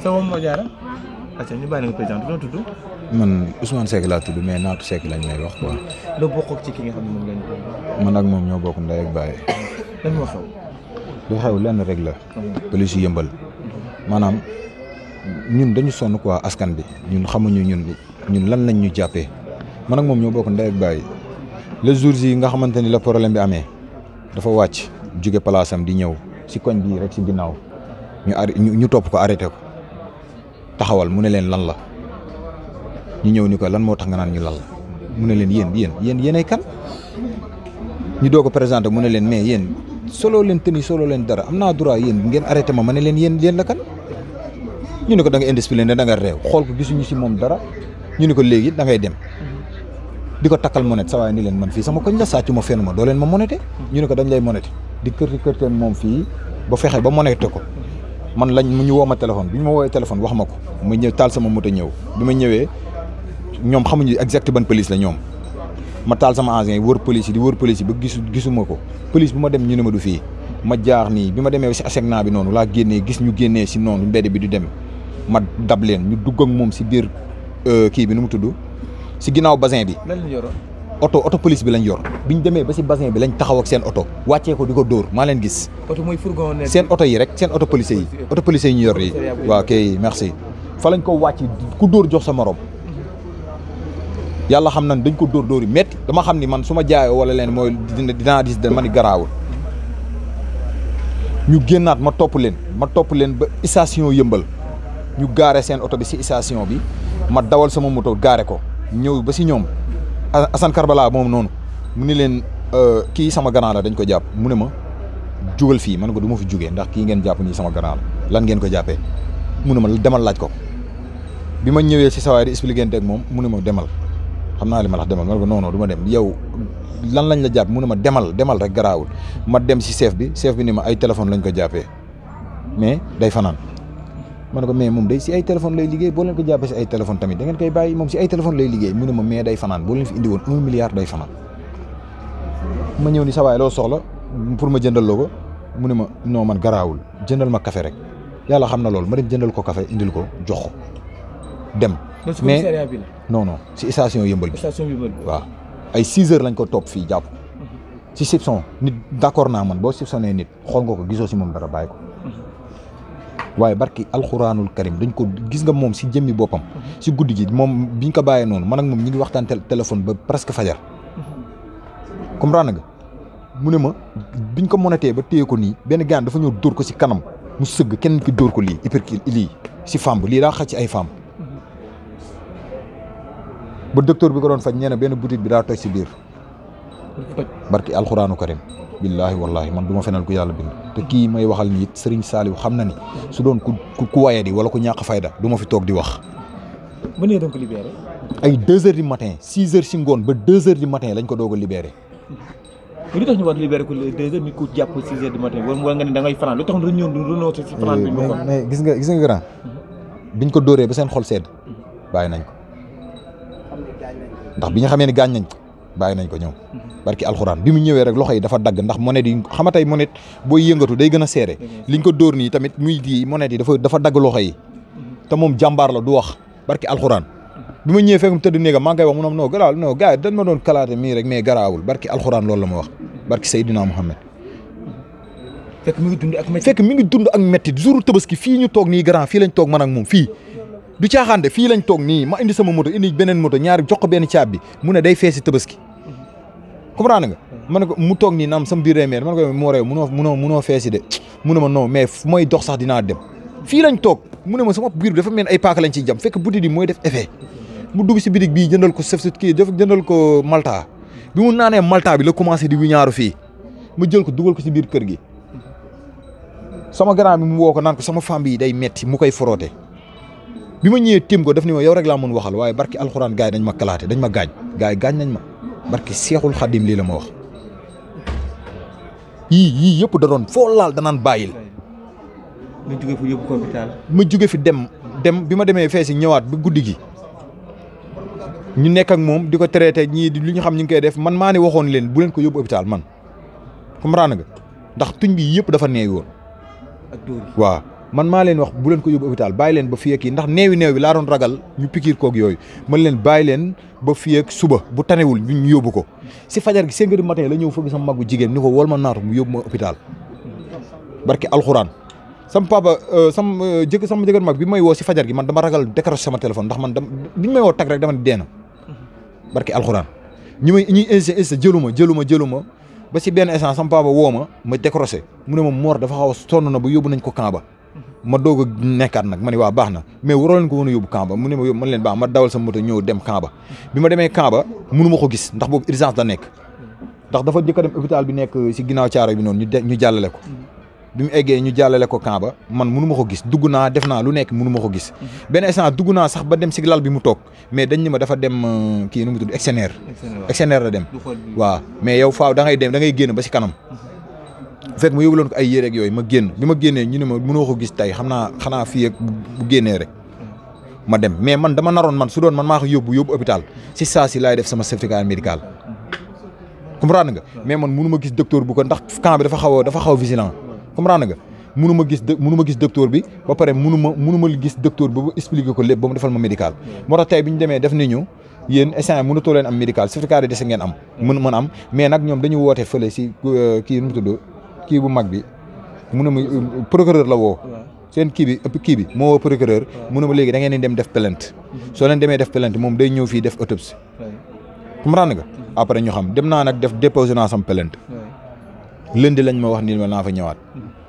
sama moo jaara. acca ñu bàyyi nga président doo tudd. man Ousmane Seck laa tudd mais Naatu Seck lañ may wax quoi. loo bokk ci ki nga xam ne moom lañ ko. man ak moom ñoo bokk ndey ak baay. lan moo xew. lu xew lenn rek la. police yi yëmbal. maanaam ñun dañu sonn quoi askan bi ñun xamuñu ñun lan lañ ñu jàppee man ak moom ñoo bokk ndey ak baay les jours yi nga xamante ni la problème bi amee dafa wàcc jóge place am di ñëw si koñ bii rek si ginnaaw ñu topp ko arrêté ko taxawal mu ne leen lan la ñu ñëw ni ko lan moo tax nga naan ñu lan la mu ne leen yéenay kan ñu doog ko présenté mu ne leen mais yéen solo leen tëni solo leen dara am naa droit yéen ngeen arrêté ma ne leen yéen la kan ñu ne ko da nga indiscipliné da nga réew xool ko gisuñu si moom dara ñu ne ko léegi da ngay dem di ko takkal monette sa waaye ni leen man fii sama koñ la sàcc ma fenn ma doo leen ma monette ñu ne ko dañ lay monette di kërteen moom fii ba fexe ba monette ko man ñu woo ma téléphone bi ñu ma woowee téléphone wax ma ko ma ñëw taal sama moto ñëw bi ma ñëwee ñoom xamuñu exact ban police la ñoom ma taal sama agent yi wër police yi ba gisuma ko police bu ma dem ñu ne ma du fii ma jaar nii bi ma demee si ASECNA bi noonu laa génnee gis ñu génnee si noonu mbedd bi di dem ma dab leen ñu dugg ak moom si biir kii bi nu mu tudd si ginnaaw bassin bi. lan la yoroon. oto police bi lañ yor bi ñu demee ba si bassin bi lañ taxaw ak seen oto wàccee ko di ko dóor maa leen gis. oto mooy fourgon seen oto yi rek seen oto police yi. oto police yi ñu yor yi. waaw kay merci. fa lañ ko wàcc ku dóor jox sa morom yàlla xam nañ dañ ko dóor yi métti dama xam ni man su ma jaayoo wala leen mooy dinaa dis ma ni garaawul ñu génnaat ma topp leen ba station yëmbal ñu gaare seen oto bi si station bi ma dawal sama moto gaare ko ñëw ba si ñoom Assane Karbala moom noonu mu ni leen kii sama grand la dañ ko jàpp mu ne ma jugal fii man ko du ma fi jugee ndax kii ngeen jàpp nii sama grand la lan ngeen ko jàppee mu ne ma demal laaj ko bi ma ñëwee si sawaay di expliqué ak moom mu ne ma demal xam naa li ma la wax demal man ko non du ma dem yow lan lañ la jàpp mu ne ma demal rek garaawul ma dem si chef bi ni ma ay téléphone lañ ko jàppee mais day fanaan ma ne ko mais moom day si ay téléphone lay liggéey boo leen ko jàppee si ay téléphone tamit da ngeen koy bàyyi moom si ay téléphone lay liggéey mu ne ma mais day fanaan boo leen fi indi woon 1 milliard day fanaan ma ñëw ni sa waay loo soxla pour ma jëndal loo ko mu ne ma non man garaawul jëndal ma café rek yàlla xam na loolu ma dem jëndal ko café indil ko jox ko dem mais non si station yëmbal bi waaw ay 6 heures lañ ko topp fii jàpp si soupçon nit d'accord naa man boo soupçonné nit xool nga ko gisoo si moom dara bàyyi ko waaye barki alxuraanul karim dañ ko gis nga moom si jëmmi boppam si guddi gi moom biñ ko bàyyee noonu man ak moom ñi ngi waxtaan téléphone ba presque fajar comprendre nga mu ne ma biñ ko monetee ba téye ko nii benn gaan dafa ñëw dóor ko si kanam mu sëgg kenn ki dóor ko lii hypercule lii si femme lii daa xaj ci ay femme ba docteur bi ko doon faj nee na benn boutique bi daa toj si biir barki alxuraanu karim billaahi wallaahi man du ma fenal ku yàlla bind te kii may waxal ni it Serigne Saliou xam na ni su doon ku waye di wala ku ñàkk fayda du ma fi toog di wax. ba nee doon ko libéré. ay 2 heures du matin 6 heures si ngoon ba 2 heures du matin lañ ko doog a libéré. lu tax ñu war libéré ko 2 heures ni ko jàpp 6 heures du matin wala nga ne da ngay fanaan lu tax ñu ñëw si fanaan bi. mais gis nga grand biñ ko dóoree ba seen xol sedd bàyyi nañ ko ndax bi ñu xamee ni gaañ nañ ko bàyyi nañ ko ñëw. barki alxuraan bi mu ñëwee rek loxo yi dafa dagg ndax monette yi xamatay monette booy yëngatu day gën a seere liñ ko dóor nii tamit muy di monette yi dafa dagg loxo yi te moom jàmbaar la du wax barki alxuraan bi ma ñëwee fekk mu tëdd néegam maa ngi koy wax mu ne non garaaw non gars yi dañ ma doon kalaate mii rek mais garaawul barki alxuraan loolu la ma wax barki Seydina Muhammad fekk mi ngi dund ak métti jour Tabaski fii ñu toog nii grand fii lañ toog man ak moom fii du caaxaan de fii lañ toog nii ma indi sama moto indi beneen moto ñaari jox ko benn caab bi mu ne day feesi Tabaski comprendre nga ma ne ko mu toog nii naam sama biir remeer man ko moo réew munoo feesi de mu ne ma non mais fu may dox sax dinaa dem fii lañ toog mu ne ma sama biir bi dafa mel ay paaka lañ ciy jam fekk butit yi mooy def effet mu dugg si bitig bii jëndal ko sef kii jëndal ko malta bi mu naanee malta bi la commencé di wiñaaru fii ma jël ko dugal ko si biir kër gi sama grand bi mu woo ko naan ko sama femme bi day metti mu koy frotté bi ma ñëwee tim ko daf ni ma yow rek laa mën waxal waaye barki alxuraan gars yi dañ ma kalaate dañ ma gaañ gars yi gaañ nañ ma barki seexul xadim lii la ma wax yii yëpp da doon foo laal danaan bàyyil ma jóge fi yóbbu ko hôpital ma jóge fi dem bi ma demee fee si ñëwaat ba guddi gi ñu nekk ak moom di ko traité ñii di li ñu xam ñu ngi koy def man maa ne waxoon leen bu leen ko yóbbu hôpital man comprendre nga ndax tuñ bi yëpp dafa neew woon ak dóor waaw man maa leen wax bu leen ko yóbbu hôpital bàyyi leen ba fii ak ndax néew bi laa doon ragal ñu pikiir koog yooyu man leen bàyyi leen ba fii ak suba bu tanewul ñu yóbbu ko si fajar gi 5 heures du matin la ñëw fëgg sama magu jigéen ni ko wol ma naatu mu yóbbu ma hôpital barki alxuraan sama papa sama jëkkër mag bi may woo si fajar gi man dama ragal décrocher sama téléphone ndax man biñ may woo tag rek dama ne deena barki alxuraan ñuy insisté jëluma ba si benn instant sama papa woo ma décroché mu ne ma Mor dafa xaw a sonn na ba yóbbu nañ ko camp ba ma doog a nekkaat nag ma ne waa baax na mais waroo leen ko woon a yóbbu camp ba mu ne ma yóbbu man leen baax ma dawal sama moto ñëw dem camp ba bi ma demee camp ba mënu ma ko gis ndax boobu urgence da nekk ndax dafa jëkk a dem hôpital bi nekk si ginnaaw caaro bi noonu ñu jàllale ko bi mu eggee ñu jàllale ko camp ba man mënu ma ko gis dugg naa def naa lu nekk mënu ma ko gis benn instant dugg naa sax ba dem si lal bi mu toog mais dañ ni ma dafa dem kii nu mu tudd externeur la dem waaw mais yow faaw da ngay génn ba si kanam fekk ma yóbbuloon ko ay yére ak yooyu ma génn bi ma génnee ñu ne ma mënoo ko gis tey xanaa fii ak bu génnee rek ma dem mais man dama naroon man su doon man maa ko yóbbu hôpital si saa si laay def sama certificat médical comprendre nga mais man mënu ma gis docteur bu ko ndax camp bi dafa xaw a vigilant comprendre nga mënu ma gis docteur bi ba pare mënu ma gis docteur bi ba expliquer ko lépp ba mu defal ma médical moo tax tey bi ñu demee def ni ñu yéen instant mënatoo leen am médical certificat de décès ngeen am mën am mais nag ñoom dañu woote fële si kii nu mu tudd kii bu mag bi mu ne ma procureur la woo seen kii bi moo woo procureur mu ne ma léegi da ngeen di dem def plainte soo leen demee def plainte moom day ñëw fii def autopsie comprendre nga après ñu xam dem naa nag def déposé naa sam plainte lundi lañ ma wax ni ma naa fa ñëwaat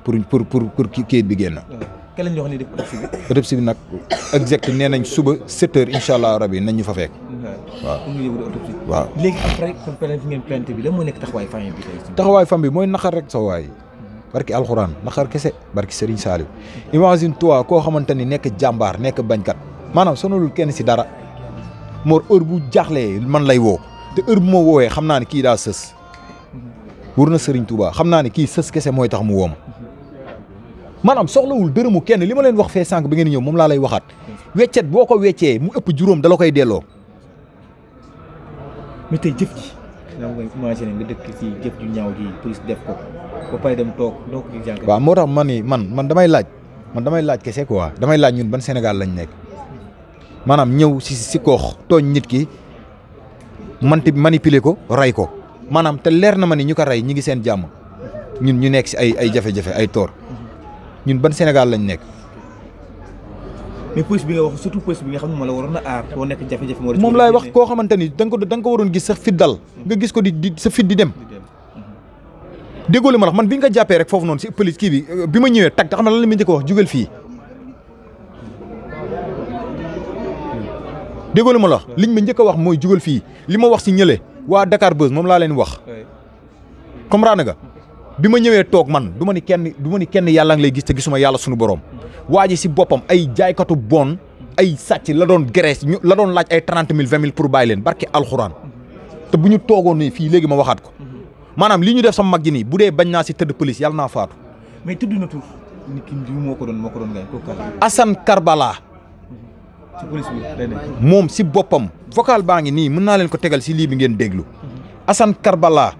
pour kayit bi génn. kenn lañ wax ni def autopsie bi. autopsie bi nag exact nee nañ suba 7h incha allah rabi nañ ñu fa fekk. waaw pour ñu yóbbu autopsie. waaw léegi après comme plainte ngeen plainte bi lan moo nekk taxawaay famille bi tey. taxawaay famille bi mooy naqar rek sa waay barki alxuraan naqar kese barki Serigne Saliou imagine toi koo xamante ni nekk jàmbaar nekk bañkat maanaam sonalul kenn si dara Mor heure bu jaaxlee man lay woo te heure bu ma woowee xam naa ne kii daa sës. wër na Serigne Touba xam naa ne kii sës kese mooy tax mu woom maanaam soxlawul dërëmu kenn li ma leen wax fee sànq bi ngeen ñëw moom laa lay waxaat weccet boo ko weccee mu ëpp juróom dala koy delloo. mais tey jëf ji. daa ngay imaginer nga dëkk ci jëf ju ñaaw ji police def ko ba pare dem toog doo ko gis. waaw moo tax man damay laaj kese quoi damay laaj ñun ban Sénégal lañ nekk maanaam ñëw si koox tooñ nit ki manipuler ko ray ko. maanaam te leer na ma ni ñu ko rey ñi ngi seen jàmm ñun ñu nekk si ay jafe-jafe ay toor ñun ban Sénégal lañ nekk. mais police bi nga wax surtout police bi nga xam ne moo la waroon a aar boo nekk jafe-jafe. moom laay wax koo xamante ni da nga ko waroon gis sa fit dal nga gis ko di sa fit di dem. déggoo li ma wax man bi nga ko jàppee rek foofu noonu si police kii bi ma ñëwee tag te xam nga lan la ma njëkk a wax jugal fii. déggoo li ma la wax liñ ma njëkk a wax mooy jugal fii li ma wax si ñële. waa Dakar Buzz moom laa leen wax comprendre nga bi ma ñëwee toog man du ma ni kenn yàlla ngi lay gis te gisuma yàlla suñu borom waa ji si boppam ay jaaykatu bon ay sàcc la doon graisse la doon laaj ay 30 000 20 000 pour bàyyi leen barke alxuraan te bu ñu toogoon nii fii léegi ma waxaat ko maanaam li ñu def sama mag ji nii bu dee bañ naa si tëdd police yàlla naa faatu. mais tudd na tur nit ki moo ko doon gaañ kooku Assane Karbala. ci police bi moom si boppam vocal baa ngi nii mën naa leen ko tegal si lii bi ngeen déglu Assane Karbala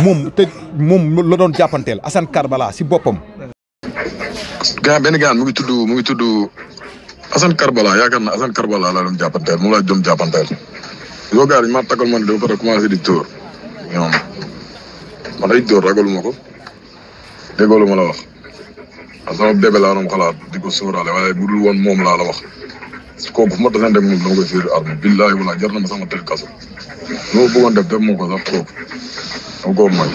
moom la doon jàppanteel Assane Karbala si boppam. benn gaan mu ngi tudd Assane Karbala yaakaar naa Assane Karbala laa doon jàppanteel moom laa doon jàppanteel. yoo gars yi maa tagal man de ba pare commencé di tóor ñoom man ay tóor ragaluma ko déggoo ma la wax. waaw sama bébé laa doon xalaat di ko sóoraale waaye bu dul woon moom laa la wax kooku fu ma tasante ak moom dama koy fiir arme billaahi wala jar na ma sama tëdd kaso lu ma bëggoon def moo ko sax kooku dama koo may.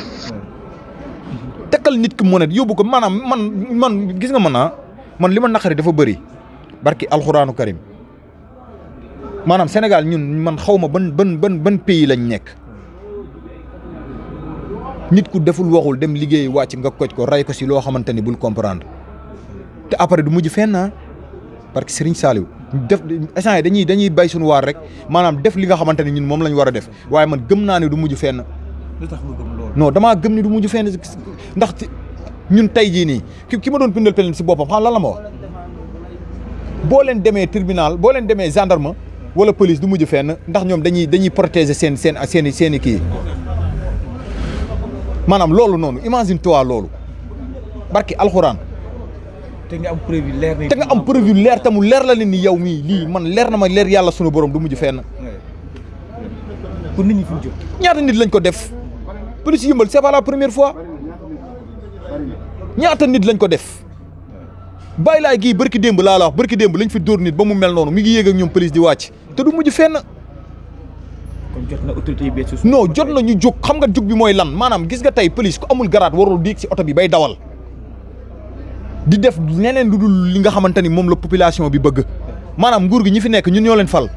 tekkal nit ki mu ne yóbbu ko maanaam man gis nga man li ma naqari dafa bëri barki alxuraanu karim maanaam Sénégal ñun man xaw ma ban pays lañ nekk. nit ku deful waxul dem liggéey wàcc nga koj ko ray ko si loo xamante ni bul comprendre te après du mujj fenn parce que Serigne Saliou def instant yi dañuy bay suñu waar rek maanaam def li nga xamante ni ñun moom lañ war a def waaye man gëm naa ne du mujj fenn. lu tax nga gëm loolu. non damaa gëm ni du mujj fenn ndax ñun tey jii nii ki ma doon bindal peleen si boppam xam lan la ma wax boo leen demee tribunal boo leen demee gendarme wala police du mujj fenn ndax ñoom dañuy protéger seen i kii. maanaam loolu noonu imagine toi loolu barki alxuraan te nga am preuve leer te nga am preuve leer te mu leer la ni yow mii lii man leer na ma leer yàlla sunu borom du mujj fenn. pour nit ñi fi ñu jóg. ñaata nit lañ ko def police Yeumbeul c'est pas la première fois ñaata nit lañ ko def bàyyi laay gii barki démb laa la wax barki démb lañ fi dóor nit ba mu mel noonu mi ngi yéeg ak ñoom police di wàcc te du mujj fenn. kon jot na autorité yi bees. non jot na ñu jóg xam nga jóg bi mooy lan maanaam gis nga tey police ku amul garaat warul diig ci oto bi bay dawal di def leneen lu dul li nga xamante ni moom la population bi bëgg maanaam nguur gi ñi fi nekk ñun ñoo leen fal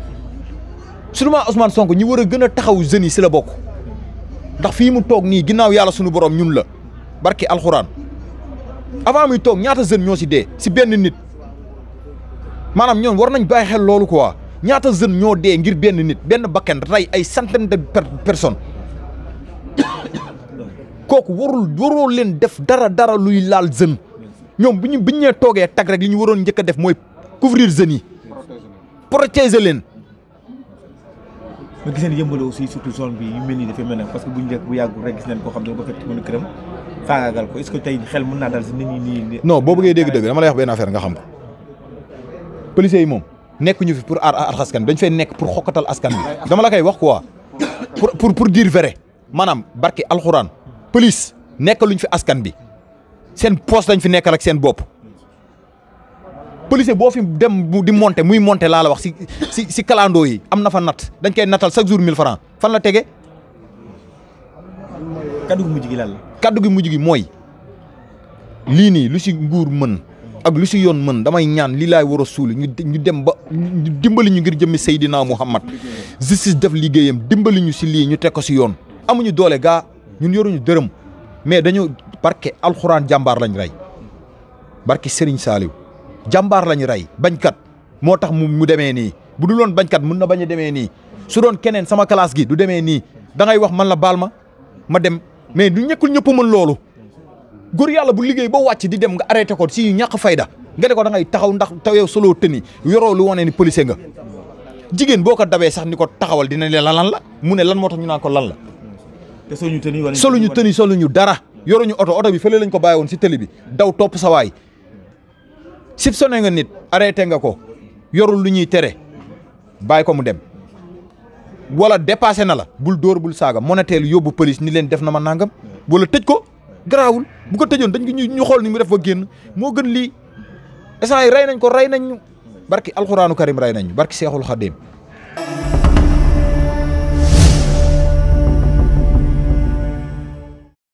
seulement Ousmane Sonko ñi war a gën a taxaw jeunes yi si la bokk ndax fii mu toog nii ginnaaw yàlla suñu borom ñun la barki alxuraan avant muy toog ñaata jeunes ñoo si dee si benn nit maanaam ñoom war nañ bàyyi xel loolu quoi ñaata jeunes ñoo dee ngir benn nit benn bakkan rey ay centaine de personnes kooku waroo leen def dara luy laal jeune ñoom bu ñu nee toogee tag rek li ñu waroon njëkk a def mooy couvrir jeunes yi protéger leen. ma gis nañ Yeumbeul aussi surtout zone bi yu mel nii dafay mel ne parce que bu ñu njëkk bu yàggul rek gis nañ koo xam ne ba fekk mën a këram faagaagal ko est-ce que tey xel mën naa dal si nit ñi nii. non boo bëggee dégg-dëgg dama lay wax benn affaire nga xam ko policiers yi moom nekk ñu fi pour aar askan dañ fay nekk pour xokkatal askan bi dama la koy wax quoi pour dire vrai maanaam barki alxuraan police nekk luñ fi askan bi seen poste lañ fi nekkal ak seen bopp. policier boo fi dem di monter muy monter laa la wax si kalandoo yi am na fa natt dañ koy nattal chaque jour 1000 francs fan la tege. kaddu gi mujj gi lan la. kaddu gi mujj gi mooy lii nii lu si nguur mën ak lu si yoon mën damay ñaan lii laay war a suuli ñu dem ba ñu dimbali ñu ngir jëmmi Seydina Muhammad justice def liggéeyam dimbali ñu si lii ñu teg ko si yoon. amuñu doole gaa ñun yoruñu dërëm mais dañu barke alxuraan jàmbaar lañ rey barke Serigne Saliou. jàmbaar lañu rey bañkat moo tax mu demee nii bu dul woon bañkat mën na bañ a demee nii su doon keneen sama classe gi du demee nii da ngay wax man la baal ma dem mais du ñekkul ñëpp mën loolu góor yàlla bu liggéey ba wàcc di dem nga arrêté ko si ñàkk fayda nga ne ko da ngay taxaw ndax taw yow solo tëni yoroo lu wane ni policier nga jigéen boo ko dabee sax ni ko taxawal dina ne lan la mu ne lan moo tax ñu naan ko lan la. te soluñu soluñu dara yoruñu oto bi fële lañ ko bàyyi woon si tëli bi daw topp sa waay soupçonné nga nit arrêté nga ko yorul lu ñuy tere bàyyi ko mu dem wala dépassé na la bul dóor bul saaga moneteel yóbbu police ni leen def na ma nangam wala tëj ko garaawul bu ko tëjoon dañ ko ñu xool ni mu def ba génn moo gën lii instant yi rey nañ ko rey nañ ñu barki alxuraanu karim rey nañ ñu barki seexul xaddim